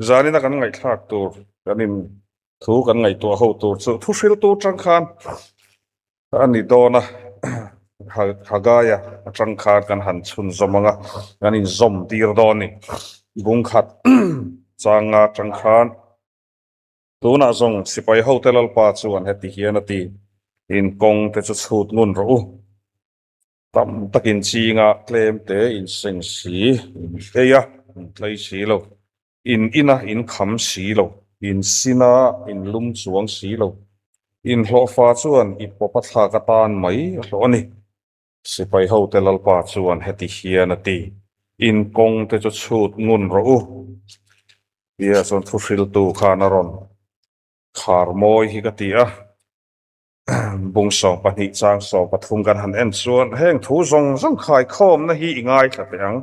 Zanina kan ngaihthlak tur kan in thu kan ngaihtuah ho tur chu thu hriltu tang khan a ni dawn a, Hagaia atang khan kan han chhunzawm ang a, kan inzawm tir dawn a ni. Bungkhat changa tang khan tunah zawng sipai hote Lalpa chuan heti hian a ti, In kawng te chu chhut ngun rawh u. Tam takin chinga tlem te in seng si, in ei a, in tlei si lo. In ina in kham si lo, in sina in lum chuang si lo. In hlawhfa chuan i pawp a thlak atan mai a hlawh a ni. Sipai hote Lalpa chuan heti hian a ti, In kawng te chu chhut ngun rawh u. Tia chuan thuhriltu khan a rawn khar mawi hi ka ti a. Bung 12 chang 13 kan han en chuan heng thu zawng zawng khaikhawmna hi i ngaithla teh ang.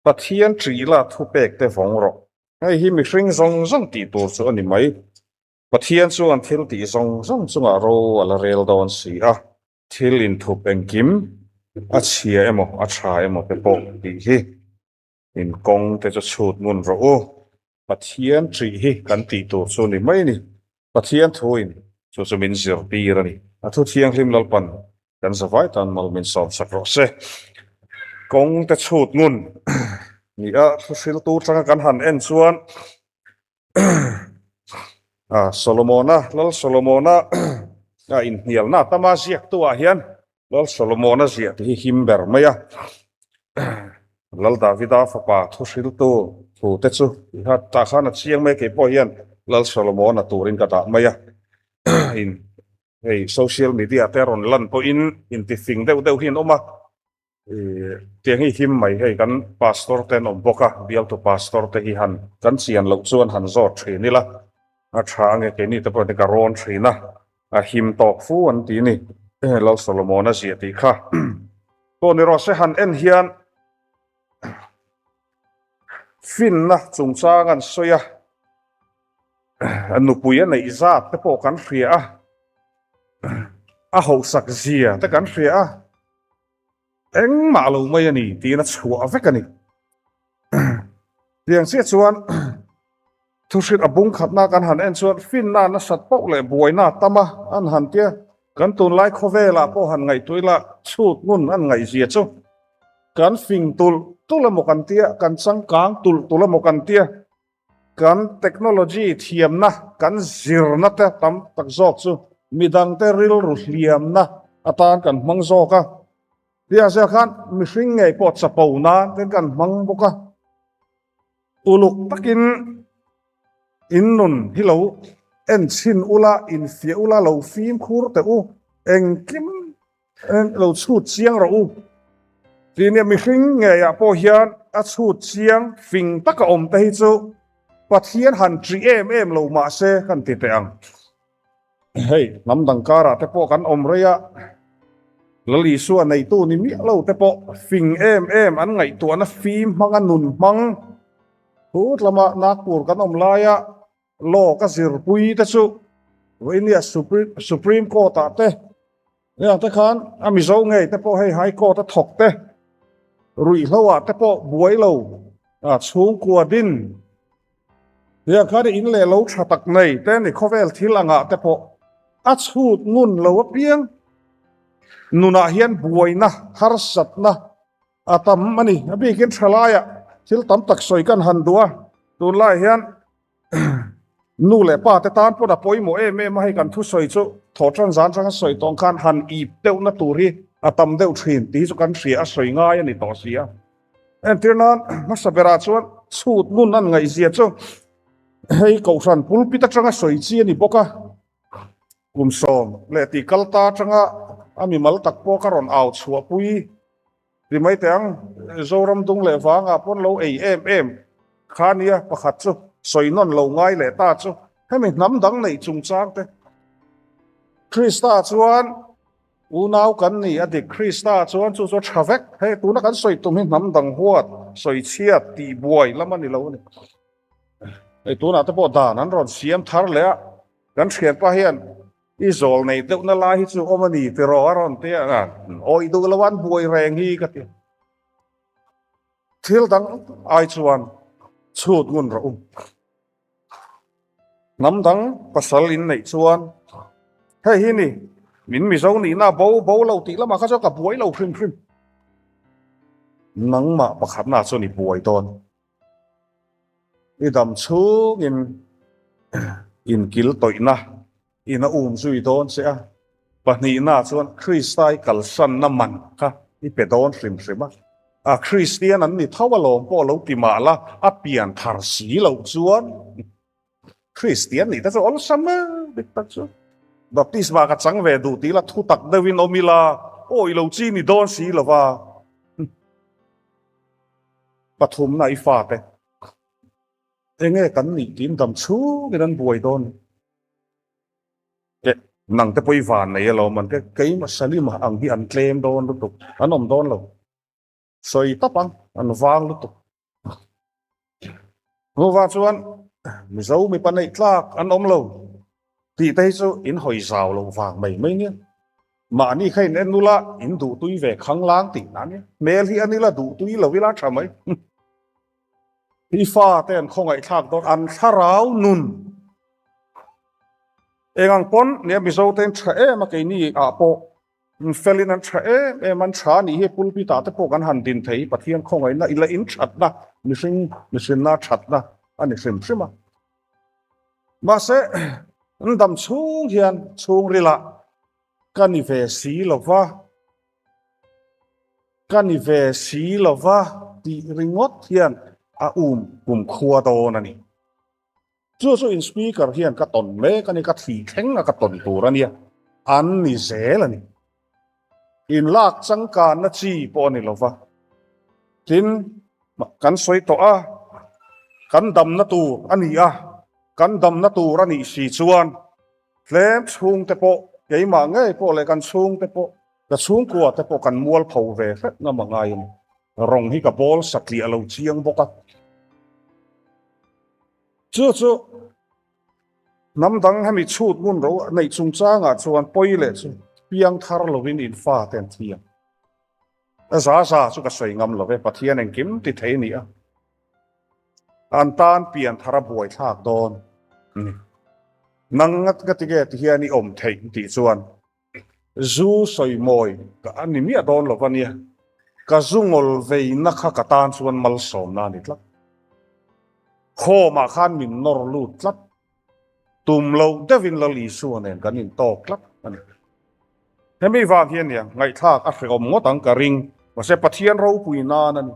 Pathian ṭih la thupek te vawng rawh. Hei hi mihring zawng zawng tih tur chu a ni mai. Pathian chuan thil tih zawng zawng chungah ro a la rel dawn si a. Thil inthup engkim a chhia emaw a tha emaw te pawh tih hi in kawng te chu chhut ngun rawh u. Pathian ṭih hi kan tih tur chu ni mai a ni. Pathian thuin chu chu min zirtir a ni. A thu thianghlim Lalpan kan zavai tan mal min sawm sak rawh se. Kawng te chhut ngun ni a thu hriltu tanga kan han en chuan Solomona, Lal Solomona a inhnialna tama ziaktu ah hian Lal Solomona ziah te hi him ber mai a. Lal Davida fapa thu hriltu thu te chu tih tah khan a chiang mai a, keipawh hian Lal Solomona turin ka dah mai a. In hei social media te a rawn lan pawhin intifing deuh deuh hi an awm a. Tiang hi him mai hei kan pastor te an awm bawk a, bialtu pastor te hi han kan chian loh chuan han zawt thin ila a tha ange keini te pawh ka rawn thin a, a him tawk fu an ti ni Lal Solomon-a ziah tih kha pawh ni rawh se han en hian finna chungchang an sawi a, nupui a neih zat te pawh kan hria a, a hausak zia te kan hria a. Engmah lo mai a ni tiin a chhuah vek a ni. Tiang chiah chuan thuhrilh a bung khatna kan han en chuan finna nasat poh leh buaina tam a an han tia. Kan tunlai khawvelah pawh han ngaihtuah ila chhut ngun an ngaihzia chu kan fing tulh tulh emaw kan tia, kan changkang tulh tulh emaw kan tia. Kan technology thiamna kan zirna te tam tak zawk chu midangte rilru hliamna atan kan hmang zawk a. Tiang zel khan mihring ngei pawh chapo nan ten kan hmang bawk a. Uluk takin in nun hi lo en chhin ula, infiah ula, lo fimkhur teh u, engkim Lo chhut chiang rawh u. Tih nia mihring ngeiah pawh hian a chhut chiang fing taka awm te hi chu Pathian han ṭih em em lo mah se kan ti teh ang. Hei hnam dang karah te pawh kan awm rei a, Lal Isua neitu ni miah lo te pawh fing em em an ngaihtuahna fim hmanga nun hmang thut lama Nagpur kan awm laia Law ka zirpui te chu India Supreme Court ah te heng te khan a Mizo ngei te pawh hei High Court a thawk te ruihhlo ah te pawh buai lo a chhungkua din heng khan in leh lo tha tak nei te ni khawvel thil angah te pawh a chhut ngun lo apiang nunah hian buaina harsatna a tam a ni. A bikin thalaiah thil tam tak sawi kan han duh a, tunlaiah hian nu leh pa te tan pawn a pawimawh em em a, hei kan thusawi chu thawhtan zan atanga sawi tawng khan han ip deuhna tur hi a tam deuh thin tih hi chu kan hria a, sawi ngai a ni tawh si a. Entir nan hmasa berah chuan chhut ngun an ngaihzia chu hei kohhran pulpit atanga sawi chi a ni bawk a, kum 10 leh tih kal ta atanga a mimal tak pawh ka rawn au chhuahpui. Ti mai teh ang, Zoram dung leh vangah pawn lo ei em em kha nia, pakhat chu sawi nawn lo ngai leh ta chu hemi hnam dang neih chungchang te. Krista chuan unau kan ni a dik, Krista chuan chu chu a tha vek, hei tuna kan sawi tum hi hnam dang huat, sawi chhiat, tih buai lam a ni lo a ni. Hei tunah te pawh dan an rawn siam thar leh a, kan thianpa hian I zawl nei deuhna lai hi chu awm a ni tiraw a rawn ti a, awih duh lo an buai reng hi ka ti. Thil dang ai chuan chhut ngun rawh u. Hnam dang pasal in neih chuan hei hi ni min Mizo nihna bo bo lo tih lamah kha chuan ka buai lo hrim hrim. Nangmah pakhatna chuan i buai dawn. I dam chhungin inkil tawihna in a um zui dawn che a, pahnihna chuan Krista i kalsanna man kha i pe dawn hrim hrim a. A Kristian an ni tho alawm pawh lo ti mah la, a pian thar si loh chuan Kristian nih te chu awlsam e, dik tak chu. Baptisma ka chang ve duh tih la thu tak deuhin awm ila, aw i lo chi ni dawn si lo va. Pathumna i fate enge kan nih tiin dam chhungin an buai dawn. Eh, nang te pawh i van nei alawm an ke, keimah Salima ang hi an tlem dawn lutuk, an awm dawn lo. Sawi tawp ang, an vang lutuk. Hnuva chuan Mizo mipa neih tlak an awm lo tih te hi chu in hawi zau loh vang mai mai nia. Mahni kha in en ula in duhtui ve khanglang tih na nia. Hmel hi an ila duhtui lo ila tha mai. I fate an khawngaihthlak dawn, an thlarau nun eng ang pawn nia Mizo te in tha em a keini ah pawh felin an tha em em an tha anih hi pulpit ah te pawh kan han din thei Pathian khawngaihna ila in thatna mihring mihrinna thatna a ni hrim hrim a. Mahse an dam chhung hian chhungrilah ka ni ve si lova. Ka ni ve si lo va tih ringawt hian a um kum khua dawn a ni. Chu chu in speaker hian ka tawn mek a ni, ka thli thleng a ka tawn tur a nia, an ni zel a ni. In lak changkanna chi pawh a ni lo va. Tin, kan sawi tawh a, kan damna tur a ni a, kan damna tur a nih si chuan tlem chhungte pawh, keimah ngei pawh leh kan chhungte pawh, Ka chhungkua te pawh kan mual pho ve hret ngam a ngai a ni. Rawng hi ka bawl satliah lo chiang bawk a. Chu chu hnam dang hemi chhut ngun ro neih chungchangah chuan pawi leh chu piang thar lovin in fa te an thi ang. A za za chu ka sawi ngam lo ve, Pathian engkim ti thei a ni a. An tan pian thar a buaithlak dawn a ni. Nang ngat ngatinge ti hian i awm theih tih chuan Zu sawi mawi ka a ni miah dawn lo va nia, ka zu ngawl veina kha ka tan chuan malsawmna a ni tlat. Khawmah khan min nawr lut tlat, tum loh deuhin Lal Isua nen kan intawk tlat a ni. Hemi vang hi a nia, ngaihthlak a hrehawm ngawt ang ka ring, mahse Pathian ropui nan a ni.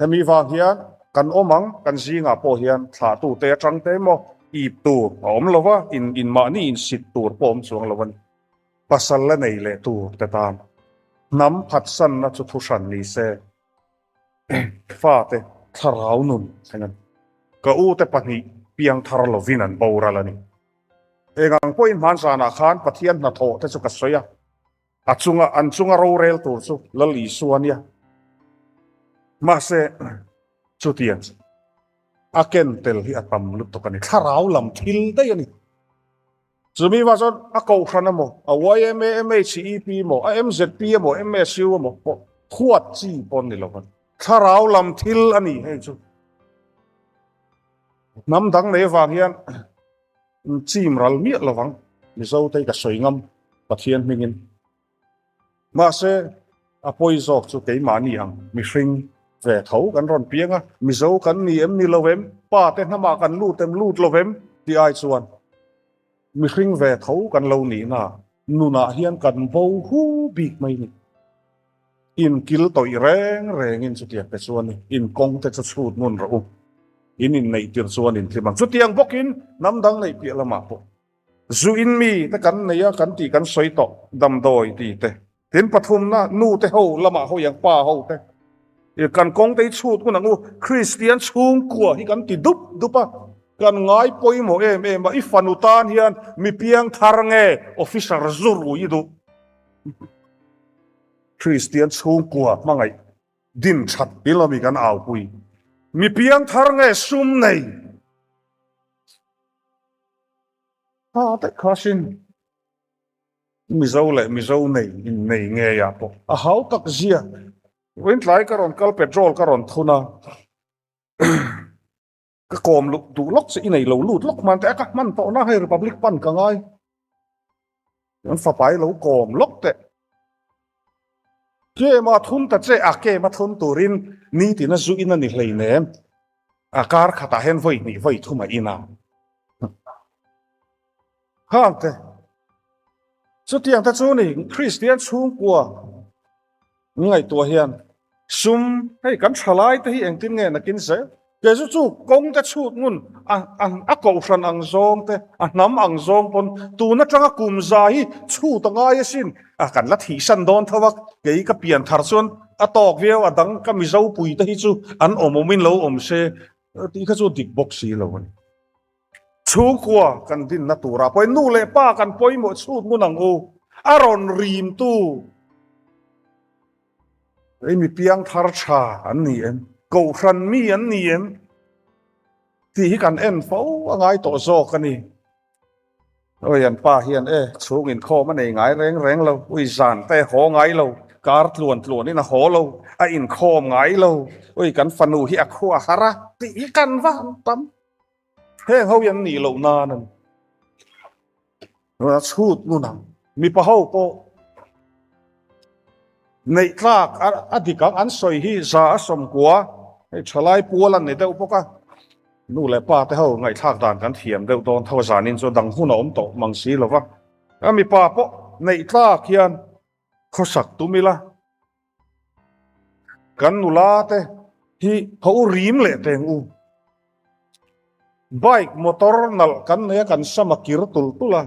Hemi vang hian kan awm ang, kan zingah pawh hian thlahtute atang te emaw ip tur a awm lo va, in in mahni insit tur pawh awm chuang lo a ni. Pasal la nei leh tur te tan hnam phatsanna chu thuhran ni se, fate thlarau nun thleng a ni. Ka ute pahnih piangthar lovin an boral a ni. Engang pawhin hmanzanah khan Pathian hnathawh te chu ka sawi a. A chunga an chunga rorel tur chu Lal Isua nia. Mahse, chutiang chu a ken tel hi a tam lutuk a ni. Thlarau lam thil daih a ni. Chumi vah chuan a kohhran emaw, a yma, MHEP emaw, a MZP emaw, MSU emaw pawh huat chi pawh ni lo a ni. Thlarau lam thil a ni hei chu. Hnam dang nei avang hian Chim ral miah lovang Mizo te hi ka sawi ngam Pathian hmingin. Mahse a pawi zawk chu keimahni ang mihring ve tho kan rawn piang a, Mizo kan ni em ni lo em, pa te hnamah kan lut em lut lo em tih ai chuan mihring ve tho kan lo nihna nunah hian kan bo hu bik mai ni. Inkil tawih reng rengin chutiang te chuan in kawng te chu chhut ngun rawh u. In inneih tir chuan in hlim ang. Chutiang bawkin hnam dang neih piah lamah pawh zu in mi te kan nei a kan tih kan sawi tawh damdawi ti te. Tin pathumna nu te ho lamah hawi ang pa ho te kan kawng te hi chhut ngun ang u. Kristian chhungkua hi kan ti dup dup a, kan ngai pawimawh em em a. I fanu tan hian mi piang thar nge officer zu rui i duh. Kristian chhungkua hmangaih din that ti lo mi kan aupui. Mi piang thar nge sum nei? Tha daih kha sin. Mizo leh Mizo nei in nei ngei ah pawh a hau tak zia. Vawiin tlai ka rawn kal petrol ka rawn thun a. Ka kawm luh duh lawk che i nei lo lut lawk hman teh a ka hman tawh na hei Republic pan ka ngai. Kan fapa i lo kawm lawk teh. Kem a thun ta che a kem a thun turin nitin a zu in a ni hleinem. A kar khatah hian vawi hnih vawi thum a in a. Khang te. Chutiang te chu ni Kristian chhungkua ngaihtuah hian sum hei kan thalai te hi engtin nge nakin zel kei chu chu kawng te chhut ngun a a kohhran ang zawng te a hnam ang zawng pawn tun atanga kum za hi chhut a ngai asin a kan la thihsan dawn tho a kei ka pian thar chuan a tawk viau a dang ka mizo pui te hi chu an awm awmin lo awm se tih kha chu dik bawk si lo a ni. Chhungkua kan dinna turah pawhin nu leh pa kan pawimawh chhut ngun ang u. A rawn rimtu hei mi piang thar tha an ni em? Kohhran mi an ni em? Tih hi kan en fo a ngai tawh zawk a ni. Oi an pa hian e chhung inkhawm a nei ngai reng reng lo, ui zan te haw ngai lo, kar tluan tluanin a haw lo, a inkhawm ngai lo, ui kan fanu hi a khua har a tih hi kan va han tam. Heng ho hi an nih loh nan an a chhut ngun ang. Mipa ho pawh neih tlak a dik ang an sawi hi za a sawmkua hei thalai pual an ni deuh bawk a. Nu leh pa te ho ngaihthlak dan kan thiam deuh dawn tho a zanin chu dang hun a awm tawh mang si lo va. A mipa pawh neih tlak hian khawsak tum ila. Kan nula te hi ho rim leh teng u. Bike motor nalh kan nei a kan sam a kir tul tul a.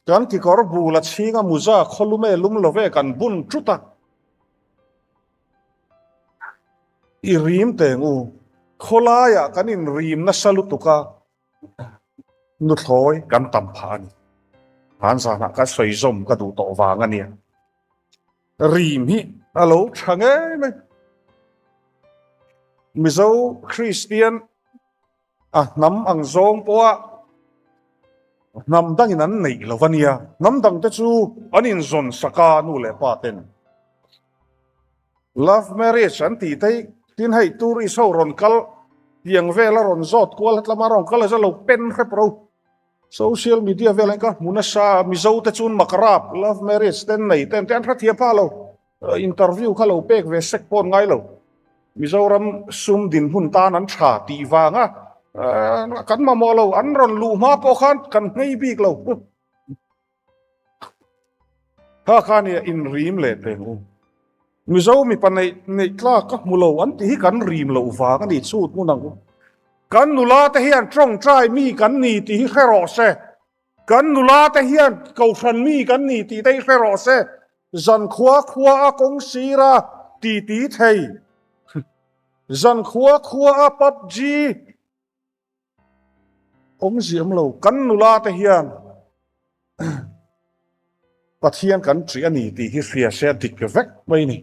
Kan kekawr bul a chhing a muza khawlum e lum lo ve kan bun tut a. I rim teng u. Khawlaiah kan in rim nasa lutuk a. Nuthlawi kan tam phah a ni. Hman zanah ka sawi zawm ka duh tawh vang a nia. Rim hi a lo tha ngei mai. Mizo Kristian a hnam ang zawng pawha hnam dangin an neih lo a nia. Hnam dangte chu an inzawn sak a nu leh pa ten. Love marriage an tih te hi tin hei tourist ho rawn kal tiang vela rawn zawt kual hetlama rawn kal a lo pen hrep ro. Social media velah hian ka hmu nasa Mizo te chuan makrap love marriage te an nei te an ti an hrethiam phah lo. Interview kha lo pek ve sek pawh an ngai lo. Mizoram sum dinhmun tan an tha tih vanga kan mamawh lo an rawn luh hma pawh khan kan nghei bik lo. Kha kha nia inrim leh peng u. Mizo mipa neih neih tlak ka hmu lo an tih hi kan rim loh vang a ni chhut ngun ang u. Kan nula te hian tawngtai mi kan ni tih hi hre rawh se. Kan nula te hian kohhran mi kan ni tih te hi hre rawh se. Zankhua khua a kawng sira titi thei. Zankhua khua a PUBG. Awmziam lo kan nula te hian Pathian kan ṭih a ni tih hi hria se a dik vek mai ni.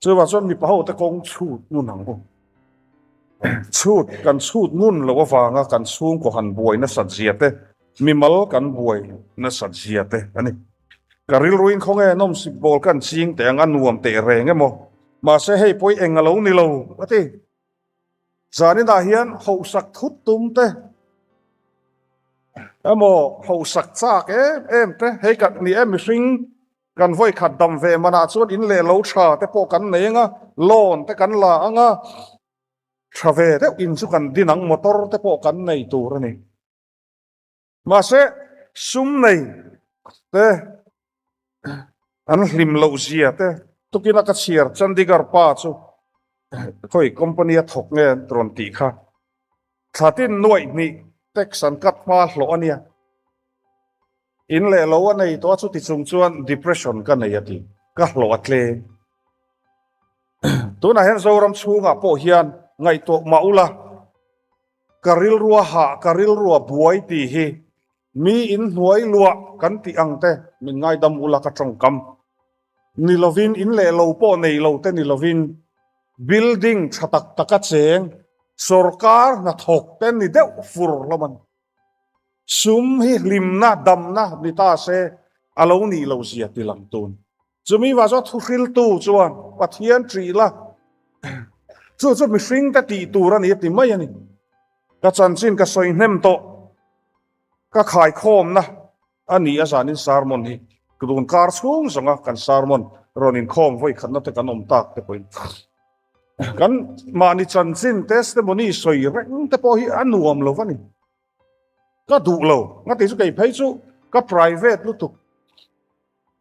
Chuvang chuan mipa ho te kawng chhut ngun ang u. Chhut kan chhut ngun loh avanga kan chhungkaw han buai nasat zia te, mimal kan buai nasat zia te a ni. Ka rilruin khawnge nawmsip bawl kan ching teh ang a nuam teh reng emaw, mahse hei pawh i eng a lo ni lo a ti. Zaninah hian hauhsak thut tum te emaw hauhsak chak em em te hei kan ni em mihring kan vawi khat dam ve manah chuan in leh lo tha te pawh kan nei anga loan te kan la anga tha ve deuh in chu kan din ang motor te pawh kan nei tur a ni. Mahse sum nei te an hlim loh zia te tukin a ka chhiar Chandigarh pa chu khawi company a thawk nge an rawn tih kha thla tin nuaih hnih tax an cut hma hlawh a nia in leh lo a nei tawh a chuti chung chuan depression ka nei a ti ka hlawh a tlem tunah hian Zoram chhungah pawh hian ngaihtuah mah ula Ka rilrua hah, ka rilrua buai tih hi mi in hnuai luah kan tih ang te min ngaidam ula ka tawngkam ni lovin in leh lo pawh nei lo te ni lovin building tha tak taka cheng sorkar hnathawk te ni deuh fur hlawm a ni. Sum hi hlimna damna ni ta se a lo nih lo zia ti lang tun. Chumi vah chuan thuhriltu chuan Pathian ṭih la. Chu chu mihring te tih tur a ni a ti mai a ni. Ka chanchin ka sawi hnem tawh. Ka khaikhawmna a ni a zanin sermon hi tun kar chhung zawnga kan sermon rawn inkhawm vawi khatna te kan awm tak te pawhin kan mahni chanchin testimony sawi reng te pawh hi a nuam lo va ni. Ka duh lo. Ngati chu kei phei chu ka private lutuk.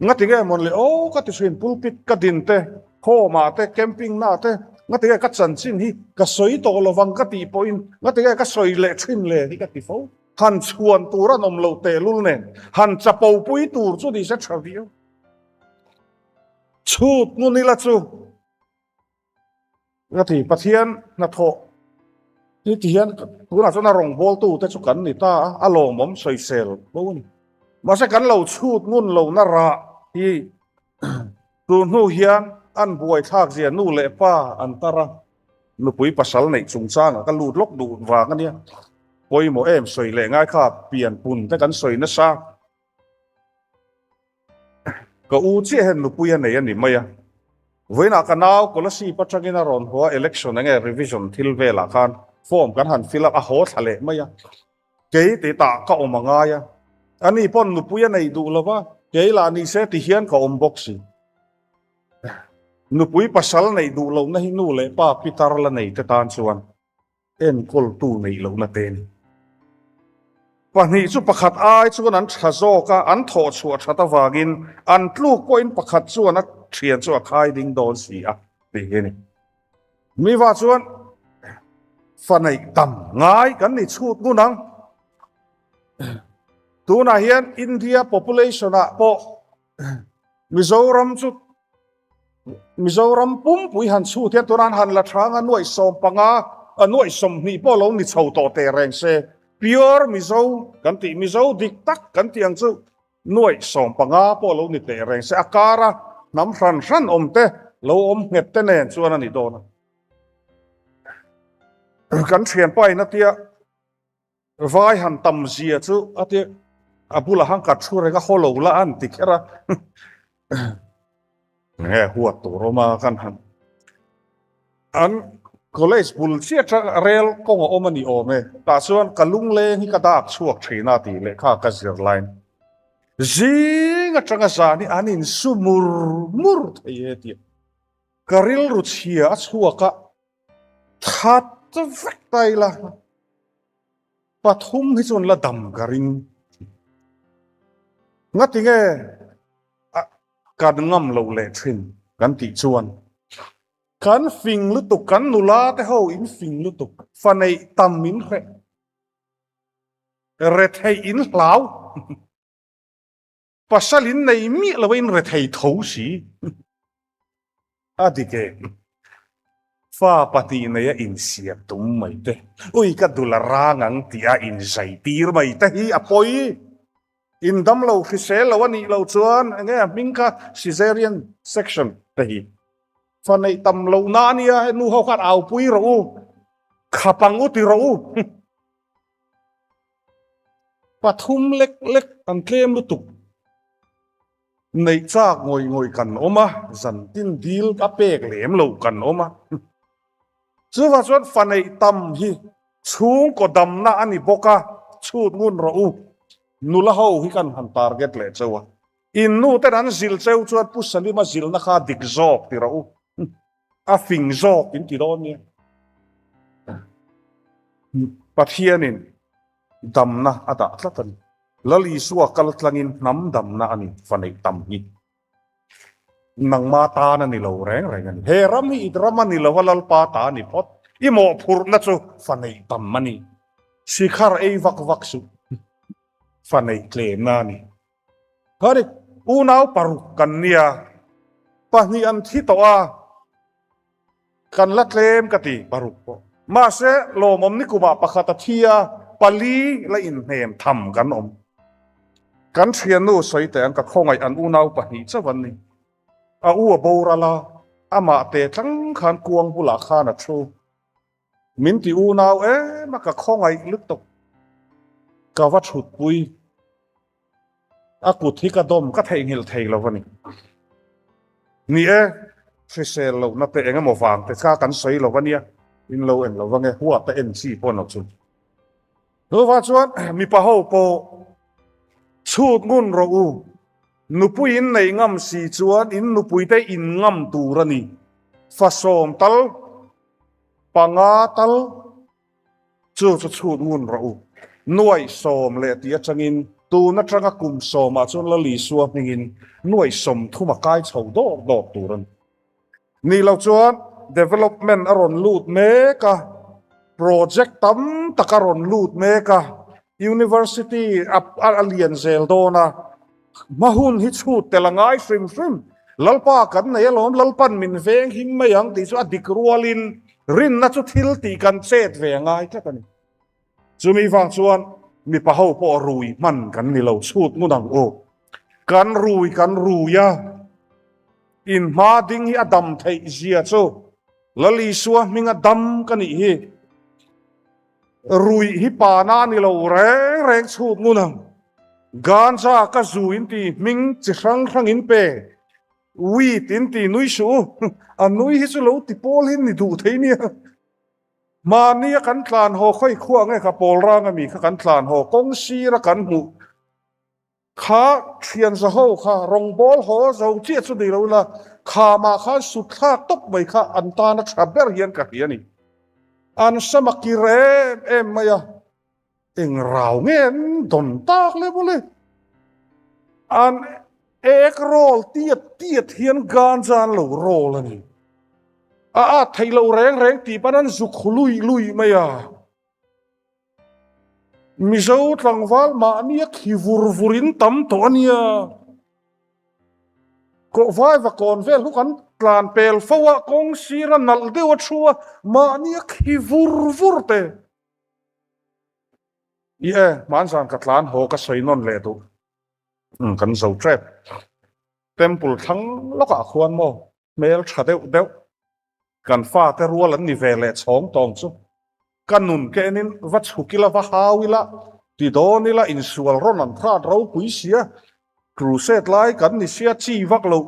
Ngati nge mawn le aw ka ti thin pulpit ka din te, home ah te, camping na te, ngati nge ka chanchin hi ka sawi tawh lovang ka tih pawhin ngati nge ka sawi leh thin le hi ka ti fo. Han chhuan tur an awm lo tehlul nen han chapo pui tur chu ni se tha viau. Chhut ngun ila chu. Ka ti, Pathian hnathawh hi ti hian tunah chuan a rawngbawltu te chu kan ni ta a, a lawmawm sawisel bo a ni. Mahse kan lo chhut ngun lo na rah hi tun hnu hian an buaithlak zia nu leh pa an tar a, nupui pasal neih chungchangah ka lut lawk duh vang a nia. Pawimawh em sawi leh ngai kha pianpun te kan sawi nasa. Ka u chiah hian nupui a nei a ni mai a. Vawiinah ka nau Kolasib atangin a rawn haw a, election enge revision thil velah khan form kan han fill up a haw thla leh mai a. Kei tih tah ka awm a ngai a. Ani pawn nupui a nei duh lo va, kei lah ni se ti hian ka awm bawk si. Nupui pasal neih duh lohna hi nu leh pa pitar la nei te tan chuan Enkawltu neih lohna te ni. Pahnih chu pakhat ai chuan an tha zawk a, an thawh chhuah that avangin an tluk pawhin pakhat chuan a thian chu a khai ding dawn si a tih hi a ni. Miva chuan fa neih tam ngai kan ni chhut ngun ang. Tunah hian India population ah pawh Mizoram chu Mizoram pumpui han chhut hian tunah an han la hrang a, nuaih 15, a nuaih 20 pawh lo ni chho tawh teh reng se. Pure Mizo kan tih, Mizo dik tak kan tih ang chu nuaih 15 pawh lo ni teh reng se. A kara hnam hran hran awm te lo awm nghet te nen chuan a ni dawn a. Kan thianpa in a tia. Vai han tam zia chu a ti a bulah han kat thu reng a haw lo la an ti kher a nge huat tur awm a kan han an college bul chiah atang rel kawng a awm a ni awm e tah chuan ka lungleng hi ka dak chhuak thin a tih lehkha ka zir lain zing atanga zan hi an insu mur mur thei e tih ka rilru chhia a chhuak a That vek ta ila pathum hi chuan la dam ka ring. Ngati nge kan ngam loh leh thin kan tih chuan kan fing lutuk kan nula te ho in fing lutuk fa neih tam in hreh retheih in hlau Pasal in nei miah lo a in rethei tho si. A dik e. Fa pahnih nei a insiam tum mai te, ui ka dul a rang ang tih a inzai tir mai te hi a pawi. In dam lo hrisel lo a nih loh chuan enge a hming kha Caesarean section te hi. Fa neih tam loh na a nia, nu ho khan au pui rawh u, khap ang u ti rawh u. Pathum lek lek an tlem lutuk. Neih chak ngawih ngawih kan awm a, zantin dil a pek lem lo kan awm a. Chuvang chuan fa neih tam hi chhungkaw damna a ni bawk a, chhut ngun rawh u. Nula ho hi kan han target leh cheu a. In nu ten an zil cheu chuan Pu Salima zilna kha dik zawk ti rawh u. A fing zawk in ti dawn nia. Pathianin damna a dah tlat a ni. Lal Isua kal tlangin hnam damna a ni, fa neih tam hi. Nangma tan a ni lo reng reng a ni. He ram hi it ram a ni lo a, Lalpa ta a ni phawt. I mawhphurhna chu fa neih tam a ni. Sikhar ei vak vak suh. Fa neih tlemna a ni. Kharik, unau paruk kan nia, pahnih an thi tawh a, kan la tlem ka ti paruk pawh. Mahse, lawmawm ni kumah pakhat a thi a, pali la inhnem tham kan awm. Kan thiannu sawi teh ang ka khawngaih an unau pahnih chauh an ni. A u a boral a, amah te tlang khan kuang bulah khan a thu. Min ti unau em a ka khawngaih lutuk. Ka va thutpui. A kut hi ka dawm ka theihnghilh thei lo a ni. Ni e, Hrisel lohna te eng emaw vang te kha kan sawi lo a nia, in lo en lo ange, huat a en chi pawh a ni lo chu. Chuvang chuan mipa ho pawh chhut ngun rawh u, nupui in nei ngam si chuan in nupui te in ngam tur a ni, fa sawm tal, panga tal chu chu chhut ngun rawh u. Nuaih sawm leh tih atangin tun atanga kum sawmah chuan Lal Isua hmingin nuaih 30 a kai chho dawk dawk tur a ni. Nih loh chuan development a rawn lut mek a, project tam tak a rawn lut mek a, university a lian zel dawn a, hma hun hi chhut tel a ngai hrim hrim. Lalpa kan nei alawm, Lalpan min veng him mai ang tih chu a dik rualin rinna chu thil tih kan chet ve a ngai tlat a ni. Chumi vang chuan mipa ho pawh rui hman kan ni lo, chhut ngun ang u. Kan rui kan rui a, in hma ding hi a dam theih zia chu Lal Isua hminga dam ka nih hi. Ruih hi pa na ni lo reng reng chhut ngun ang. Ganja ka zu in ti hming chi hrang hrang in pe, weed in ti nui suh u, a nui hi chu lo ti pawl hi ni duh thei nia. Mahnia kan tlan haw khawi khuah nge kha pawl rang ami kha kan tlan haw kawng sira kan hmuh kha thian za ho kha rawngbawl haw zo chiah chu ni lo ila khamah khan sut thlak tawp mai kha an tana tha ber hian ka hria a ni. An sama kir em em mai a. Eng rau nge an dawn tak le mawle. An ek roll tiat tiat hian ganja an lo roll a ni. A at theih loh reng reng tih pawn an zuk lui lui mai a. Mizo tlangval mahni a khi vur vur in tam tawh a nia. Kawhvai va kawn vel hu kan tlan pel fo a, kawng sira nalh deuh a thu a, mahni a khi vur vur te. I e, hmanzan ka tlan haw ka sawi nawn leh duh. Umm kan zo tep. Temple thlang lawkah khuan maw hmel tha deuh deuh kan fate rual an ni ve leh chhawng tawng chu. Ka nun ke enin va chhuk ila va hau ila ti dawn ila insual rawn an hrat ropui sia crusade lai kan ni sia chi vak loh.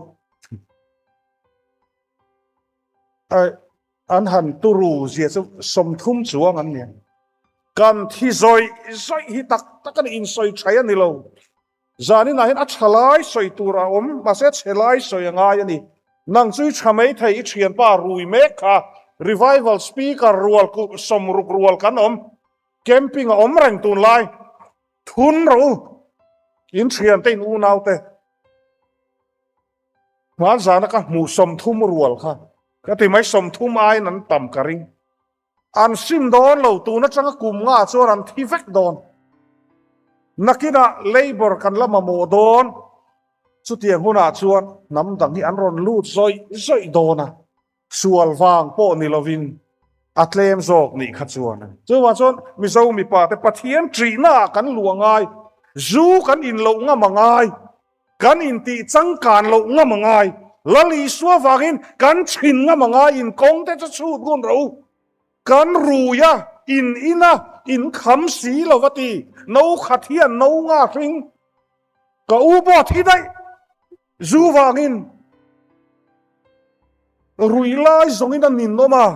Aih. An han turu zia chu 30 chuang an ni. Kan thi zawih zawih hi tak tak a ni, insawi thaih a ni lo. Zaninah hian a tha lai sawi tur a awm, mahse a chhe lai sawi a ngai a ni. Nang chu i tha mai thei, i thianpa rui mek kha revival speaker rual kuh 60 rual kan awm, camping a awm reng tunlai. Thun rawh u, in thiante in unaute. Hmanzana ka hmuh 30 rual kha ka ti mai 30 aiin an tam ka ring. An sim dawn lo tun atanga kum nga chuan an thi vek dawn. Nakinah labour kan la mamawh dawn chutiang hunah chuan hnam dang hi an rawn lut zawih zawih dawn a. Sual vang pawh ni lovin a tlem zawk nih kha chuan a ni. Chuvang chuan Mizo mipa te Pathian ṭihna ah kan luh a ngai, zu kan in loh ngam a ngai, kan intih changkan loh ngam a ngai, Lal Isua vangin kan chhin ngam a ngai, in kawng te chu chhut ngun rawh u, kan rui a, in in a, in kham si lo va ti, no khat hian no nga hring, ka u pawh a thi daih. Zu vangin rui lai zawngin a ninawm a,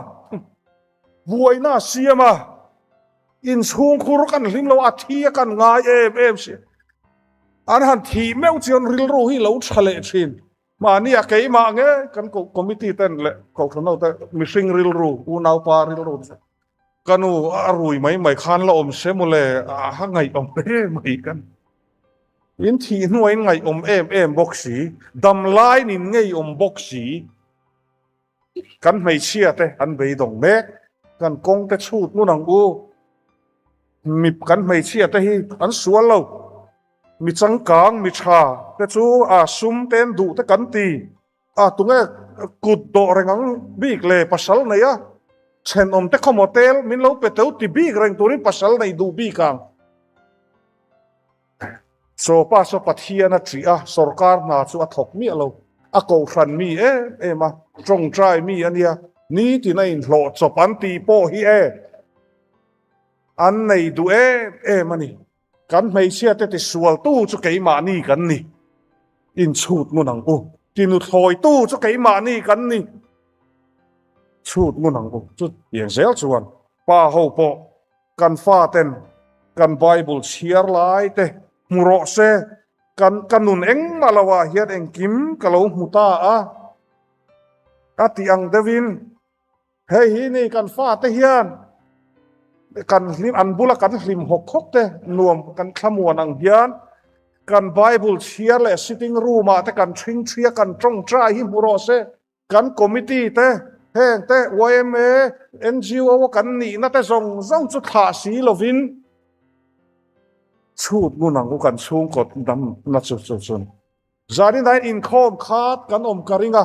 buaina a siam a, inchhungkhur kan hlim lo a, thi a kan ngai em em si. An han thih meuh chuan rilru hi lo tha leh thin. Mahni a keimah nge kan committee ten leh kohhran ho te mihring rilru, unaupa rilru te ka nu a rui mai mai khan la awm se mawle a ngaihawm hle mai kan. In thih hnuah in ngaihawm em em bawk si, dam laiin in ngeiawm bawk si. Kan hmeichhia te an beidawng mek, kan kawng te chhut ngun ang u. Mi kan hmeichhia te hi an sual lo, mi changkang, mi tha te chu a sum te an duh te kan ti. A tunge kut dawh reng ang bik le pasal nei a, thenawm te khawmaw tel min lo pe teu ti bik reng turin pasal nei duh bik ang. Chawpa chu Pathian a ṭih a, sorkar hna chu a thawk miah lo. A kohhran mi em em a, tawngtai mi a nia, nitin a inhlawh chawp an tih pawh hi e, an nei duh em em a ni. Kan hmeichhia te tisualtu chu keimahni kan ni. Inchhut ngun ang u. Tinuthlawitu chu keimahni kan ni. Chhut ngun ang u chu tiang zel chuan pa ho pawh kan faten kan Bible chhiar lai te hmu rawh se, kan ka nun engmah lo ah hian engkim ka lo hmu ta a, a tih ang deuhin hei hi ni kan fate hian kan hlim an bula kan hlim hawk hawk te nuam kan thlamuan ang hian kan Bible chhiar leh sitting room ah te kan ṭhingṭhia kan ṭawngṭai hi hmu rawh se. Kan committee te, heng te, yma, ngo a kan nihna te zawng zawng chu thlah si lovin chhut ngun ang u kan chhungkaw damna chu chu chun. Zanin ah hian inkhawm khat kan awm ka ring a,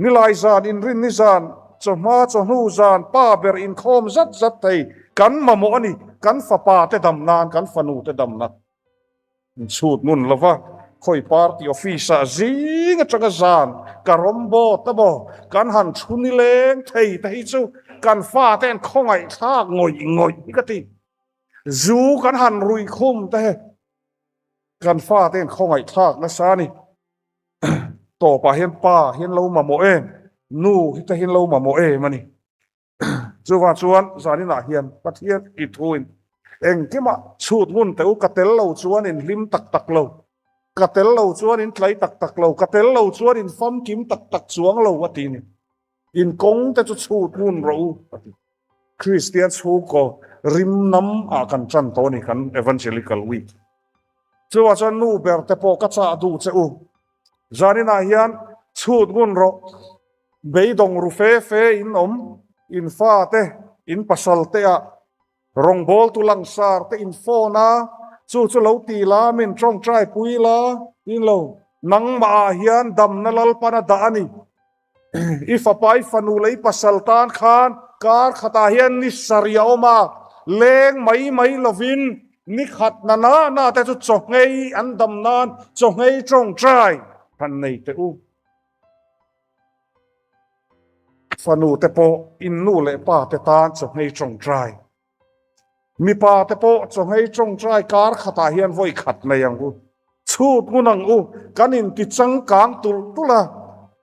nilai zan, inrinni zan, chawhma chawhnu zan, pa ber inkhawm zat zat thei kan mamawh a ni, kan fapa te dam nan, kan fanu te dam nan. Inchhut ngun lova khawi party office ah zing atanga zan ka rawmbawt a maw kan han thu nileng thei te hi chu kan fate an khawngaih thlak ngawih ngawih hi ka ti. Zu kan han ruih khum te kan fate an khawngaih thlak nasa a ni. Tawpah hian pa hian lo mamawh em, nu hi te hian lo mamawh em a ni. Chuvang chuan zaninah hian Pathian i thuin engkimah chhut ngun teh u, ka tel lo chuan in hlim tak tak lo, ka tel lo chuan in tlai tak tak lo, ka tel lo chuan in famkim tak tak chuang lo a ti ni. In kawng te chu chhut ngun rawh u a ti. Kristian chhungkaw rim nam ah kan tan tawh a ni kan Evangelical Week. Chuvang chuan nu ber te pawh ka chah duh che u, zaninah hian chhut ngun rawh. Beidawng ru fe fe in awm, in fate, in pasal te ah rawngbawltu langsar te in phone a, chu chu lo ti la, min tawngtai pui la, tin lo, nangmah ah hian damna Lalpan a dah a ni. I fapa, i fanu leh i pasal tan khan kar khatah hian ni sarih a awm a, leng mai mai lovin ni khat na na na te chu chawhngei an dam nan chawhngei tawngtai han nei teh u. Fanu te pawh in nu leh pa te tan chawhmei tawngtai. Mipa te pawh chawhmei tawngtai kar khatah hian vawi khat nei ang u. Chhut ngun ang u, kan inti changkang tulh tulh a,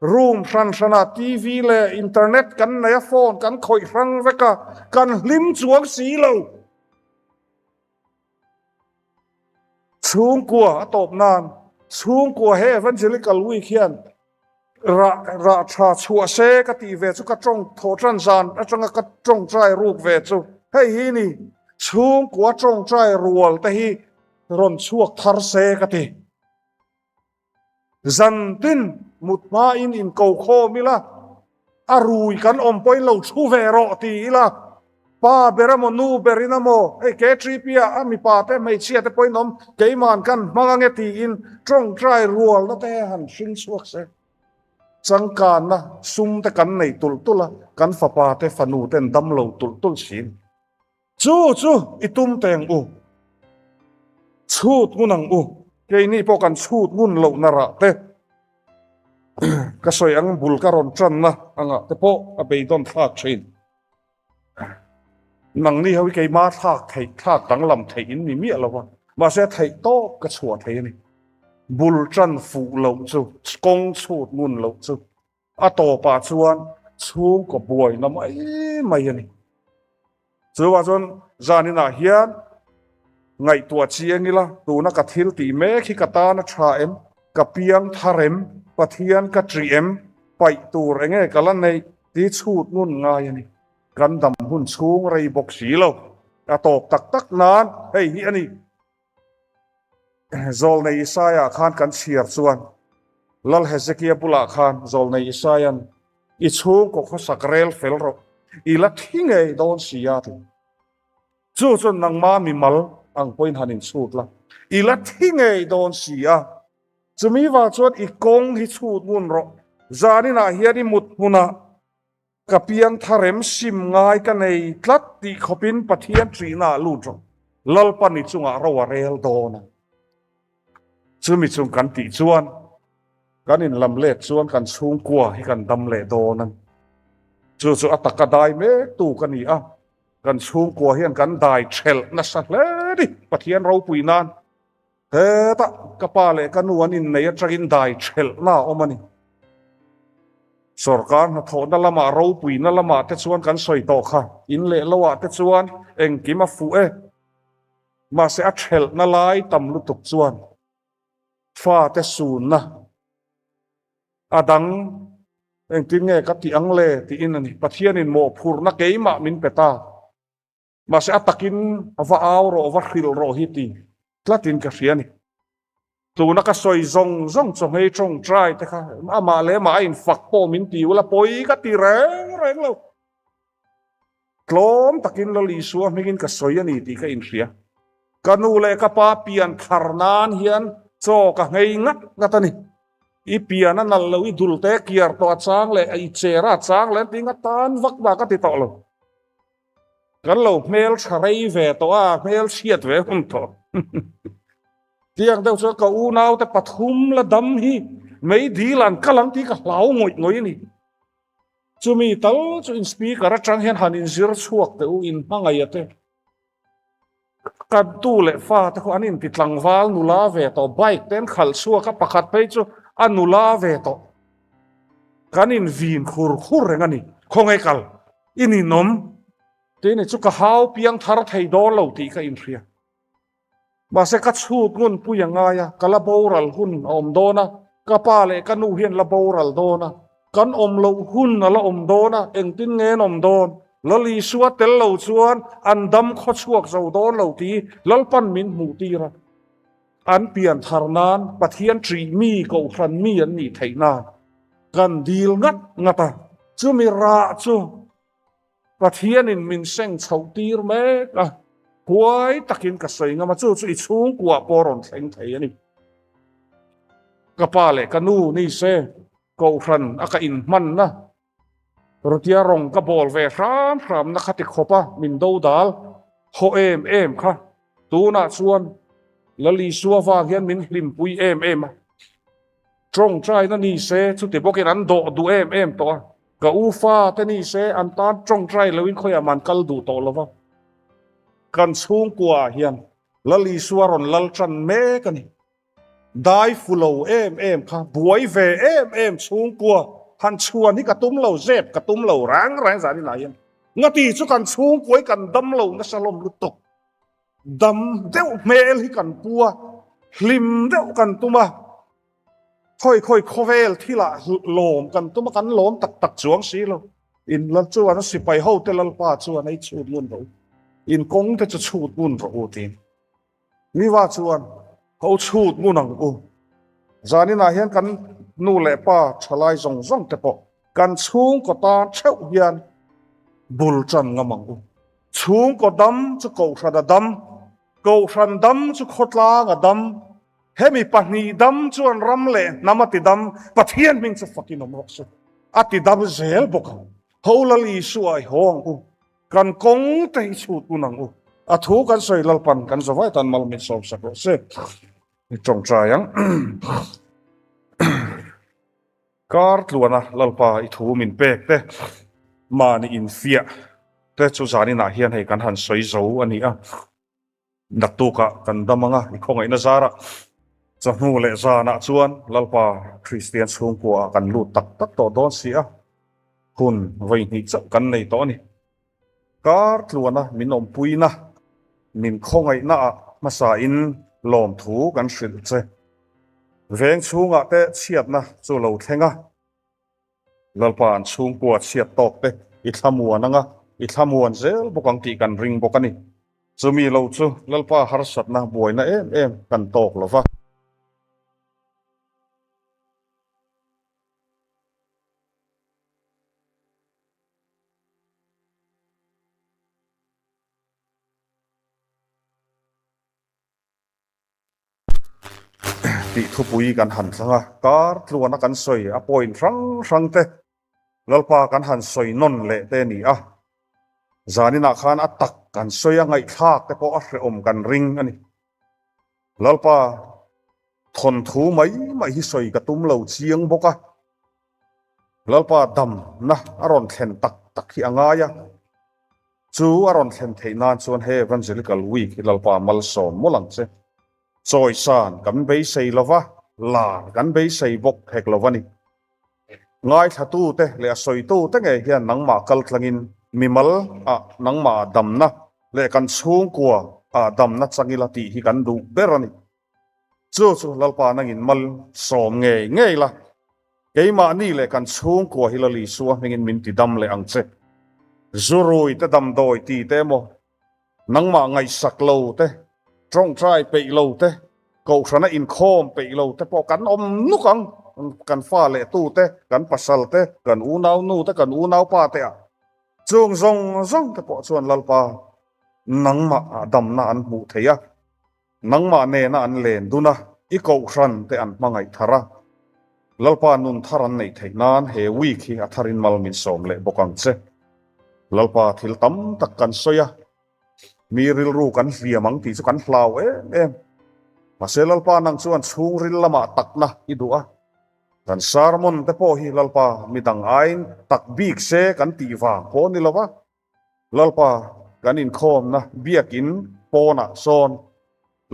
room hran hranah TV leh internet kan nei a, phone kan khawih hrang vek a, kan hlim chuang si lo. Chhungkua a tawp nan chhungkua he Evangelical Week hian rah rah tha chhuah se ka tih ve chu ka tawng thawh tan zan atanga ka tawngtai ruk ve chu hei hi ni chhungkua tawngtai rual te hi rawn chhuak thar se ka ti. Zan tin mut hmain inko khawm ila, a rui kan awm pawhin lo thu ve rawh ti ila, pa ber emaw nu berin emaw hei KTP ah a mipa te hmeichhia te pawhin awm keiman kan hmang ange tiin tawngtai rualna te han hring chhuak se. Changkanna sum te kan nei tulh tulh a, kan fapa te fanu ten dam lo tulh tulh thin. Chu chu i tum teng u. Chhut ngun ang u. Keini pawh kan chhut ngun loh na rah te ka sawi ang bul ka rawn tanna angah te pawh a beidawn thlak thin. Nangni ho hi keima thlak theih thlak danglam theih in ni miah lo va, mahse theih tawp ka chhuah thei a ni. Bul tan fuh loh chu, kawng chhut ngun loh chu A tawpah chuan chhungkaw buaina mai mai a ni. Chuvang chuan zaninah hian ngaihtuah chiang ila, tuna ka thil tih mek hi ka tan a tha em, ka piang thar em, Pathian ka ṭih em, paih tur enge ka la neih tih chhut ngun ngai a ni. Kan dam hun chhung rei bawk si lo. A tawp tak tak nan hei hi a ni. Zawlnei Isaia khan kan chhiar chuan Lal Hezekia bulah khan Zawlnei Isaia'n, I chhungkaw khawsak rel fel rawh, i la thi ngei dawn si a ti. Chu chuan nangma mimal ang pawhin han inchhut la, i la thi ngei dawn si a. Chumi vang chuan i kawng hi chhut ngun rawh, zaninah hian i mut hmunah Ka piang tharem sim ngai ka nei tlat tih khawpin Pathian ṭihna ah lut rawh. Lalpa ni chungah ro a rel dawn a. Chumi chung kan tih chuan kan inlam let chuan kan chhungkua hi kan dam leh dawn a ni. Chu chu a taka dai mek tu ka ni a, kan chhungkua hian kan dai ṭhelh nasa hle ni Pathian ropui nan. Hetah ka pa leh ka nu an innei aṭangin dai ṭhelhna a awm a ni. Sorkar hnathawhna lamah ropuina lamah te chuan kan sawi tawh kha. In leh loah te chuan engkim a fuh e. Mahse a thelhna lai tam lutuk chuan fate sunna a dang engtin nge ka tih ang le tiin a ni. Pathianin mawhphurhna keimah min pe ta. Mahse a takin a va au rawh, va hrilh rawh hi ti tlatin ka hria a ni. Tuna ka sawi zawng zawng chawhmei tawngtai te kha amah leh amah a infak pawh min ti ula pawi ka ti reng reng lo. Tlawm takin Lal Isua hmingin ka sawi a ni tih ka inhria. Ka nu leh ka pa pian thar nan hian chaw ka nghei ngat ngat a ni. I pian a nalh lo, i dul te kiar tawh a chang leh, i cher a chang leh an ti nga tan vak vak a ti tawh lo. Kan lo hmel tha rei ve tawh a, hmel chhiat ve hun tawh. Tiang deuh chuan ka unaute pathum la dam hi mei dil an kal ang tih ka hlau ngawih ngawih a ni. Chumi tal chu in speaker atang hian han inzir chhuak teh u, in hmangaih a te. Kan tu leh fa te khaw an inti tlangval nula ve tawh, bike te an khalh chhuak a, pakhat phei chu a nula ve tawh. Kan invin khur khur reng a ni, khawnge kal i ninawm tih ni chu ka hau piang thar thei dawn lo tih ka inhria. Mahse ka chhut ngun pui a ngai a, ka la boral hun a awm dawn a, ka pa leh ka nu hian la boral dawn a, kan awm loh hun a la awm dawn a, engtin nge an awm dawn? Lal Isua tel lo chuan an dam khaw chhuak zo dawn lo tih Lalpan min hmuh tir a, an pian thar nan Pathian ṭih mi kohhran mi an nih theih nan kan dil ngat ngat a, chumi rah chu Pathianin min seng chhoh tir mek a, huai takin ka sawi ngam a, chu chu i chhungkuah pawh rawn thleng thei a ni. Ka pa leh ka nu ni se, Kohhran a ka inhmanna, Rutia rawng ka bawl ve hram hramna kha ti khawp a, min do dal haw em em kha. Tunah chuan Lal Isua vang hian min hlimpui em em a. Tawngtaina ni se chuti bawkin an dawh duh em em tawh a, ka u fa te ni se an tan tawngtai loin khawiah man kal duh tawh lo va. Kan chhungkua ah hian Lal Isua rawn lal tan mek a ni. Dai fu lo em em kha buai ve em em chhungkua han chhuan hi ka tum lo, zep ka tum lo rang rang zan inah hian ngati chu kan chhungkua hi kan dam lo nasa hlawm lutuk. Dam deuh hmel hi kan pu a, hlim deuh kan tum a, khawi khawi khawvel thilah lawm kan tum a, kan lawm tak tak chuang si lo. In lal chuan a sipai hote lalpa chuan ei chhut ngun rawh u, in kawng te chu chhut ngun rawh u tiin. Miva chuan ho chhut ngun ang u. Zaninah hian kan nu leh pa thalai zawng zawng te pawh kan chhungkaw tan theuh hian bul tan ngam ang u. Chhungkaw dam chu Kohhran a dam, Kohhran dam chu khawtlang a dam, hemi pahnih dam chuan ram leh hnam a ti dam, Pathian hming chu fakin awm rawh se, a ti dam zel bawk ang. Ho Lal Isua i haw ang u, kan kawng te hi chhut un ang u. A thu kan sawi Lalpan kan zavai tan mal min sawm sak rawh se. I tawngtai ang. Kar tluana Lalpa i thu min pek te, mahni infiah te chu zaninah hian hei kan han sawi zo a ni a. Naktukah kan dam anga i khawngaihna zarah chawhnu leh zanah chuan Lalpa Kristian chhungkuaah kan lut tak tak tawh dawn si a, hun vawihnih chauh kan nei tawh a ni. Kar tluana min awmpuina, min khawngaihnaah hmasain lawmthu kan hrilh che. Veng chhungah te chhiatna chu lo thleng a, Lalpa an chhungkua chhiat tawk te i thlamuan anga, i thlamuan zel bawk ang tih kan ring bawk a ni. Chumi lo chu Lalpa harsatna buaina em em kan tawk lo va. Tih thupui kan han thlang a, kar tluana kan sawi a point hrang hrang te Lalpa kan han sawi nawn leh te a ni a, zaninah khan a tak kan sawi a ngaihthlak te pawh a hrehawm kan ring a ni. Lalpa thawnthu mai mai hi sawi ka tum lo chiang bawk a, Lalpa damna a rawn thlen tak tak hi a ngai a, chu a rawn thlen theih nan chuan he Evangelical Week hi Lalpa malsawm mawlh ang che. Chawisan kan beisei lova, lar kan beisei bawk hek lo a ni. Ngaithlatute leh a sawitute ngei hian nangmah kal tlangin mimal ah nangmah ah damna leh kan chhungkua ah damna chang ila tih hi kan duh ber a ni. Chu chu Lalpa nangin mal sawm ngei ngei la, keimahni leh kan chhungkua hi Lal Isua hmingin min ti dam leh ang che. Zurui te damdawi ti te emaw Nangmah ngaihsak lo te, tawngtai peih lo te, kohhrana inkhawm peih lo te pawh kan awm nuk ang. Kan fa leh tu te, kan pasal te, kan unau nu te, kan unau pa te ah chung zawng zawng te pawh chuan Lalpa nangmah ah damna an hmuh thei a, nangmah nena an len dun a, i kohhran te an hmangaih thar a, Lalpa nun thar an neih theih nan he week hi a tharin mal min sawm leh bawk ang che. Lalpa thil tam tak kan sawi a, mi rilru kan hliam ang tih chu kan hlau em em. Mahse Lalpa nang chuan chhungril lamah takna i duh a, kan sermon te pawh hi Lalpa midang aiin tak bik se kan tih vang pawh ni lo va, Lalpa kan inkhawmna biakin pawnah sawn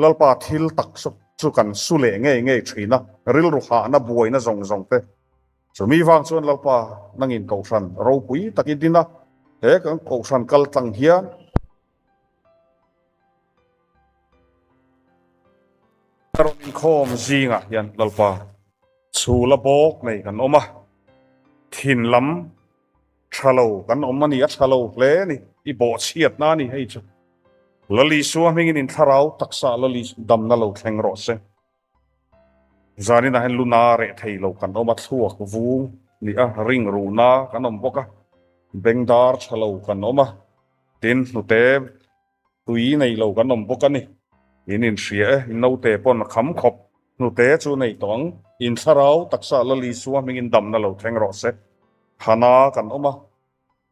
Lalpa thil tak chu kan su leh ngei ngei thin a, rilru hahna buaina zawng zawng te. Chumi vang chuan Lalpa nangin kohhran ropui tak i din a, he kan kohhran kal tlang hian ka rawn inkhawm zingah hian Lalpa chhula bawk nei kan awm a, thin lam Tha lo kan awm a ni, a tha lo hle a ni, i bawhchhiatna a ni hei chu. Lal Isua hmingin in thlarau taksa Lal Isua damna lo thleng rawh se. Zaninah hian luna reh thei lo kan awm a, thluak vung ni a, ring ruhna kan awm bawk a, bengdar tha lo kan awm a, tin hnute Tui nei lo kan awm bawk a ni. In inhria e, in naute pawn a kham khawp. Hnute chu nei tawh ang. In thlarau taksa Lal Isua hmingin damna lo thleng rawh se. Hana kan awm a,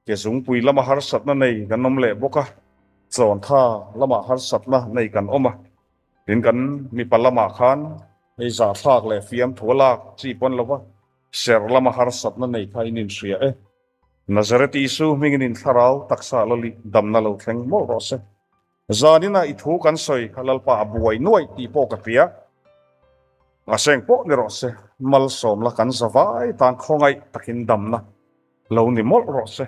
ke zungpui lama harsatna nei kan awm leh bawk a, chawntha lamah harsatna nei kan awm a. Tin kan mipa lamah khan hei zahthlak leh fiamthu a lak chi pawn lo va, ser lama harsatna nei kha in inhria e. Nazareth Isu hmingin in thlarau taksa Lali damna lo thleng mawlh rawh se. Zaninah i thu kan sawi kha Lalpa a buai nuaih tih pawh ka hria. Ngaseng pawh ni rawh se, malsawmla kan zavai tan khawngaih takin damna lo ni mawlh rawh se.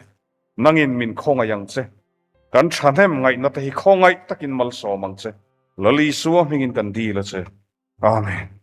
Nangin min khawngaih ang che. Kan thahnem ngaihna te hi khawngaih takin malsawm ang che. Lali Isua hmingin kan dil a che. Amen.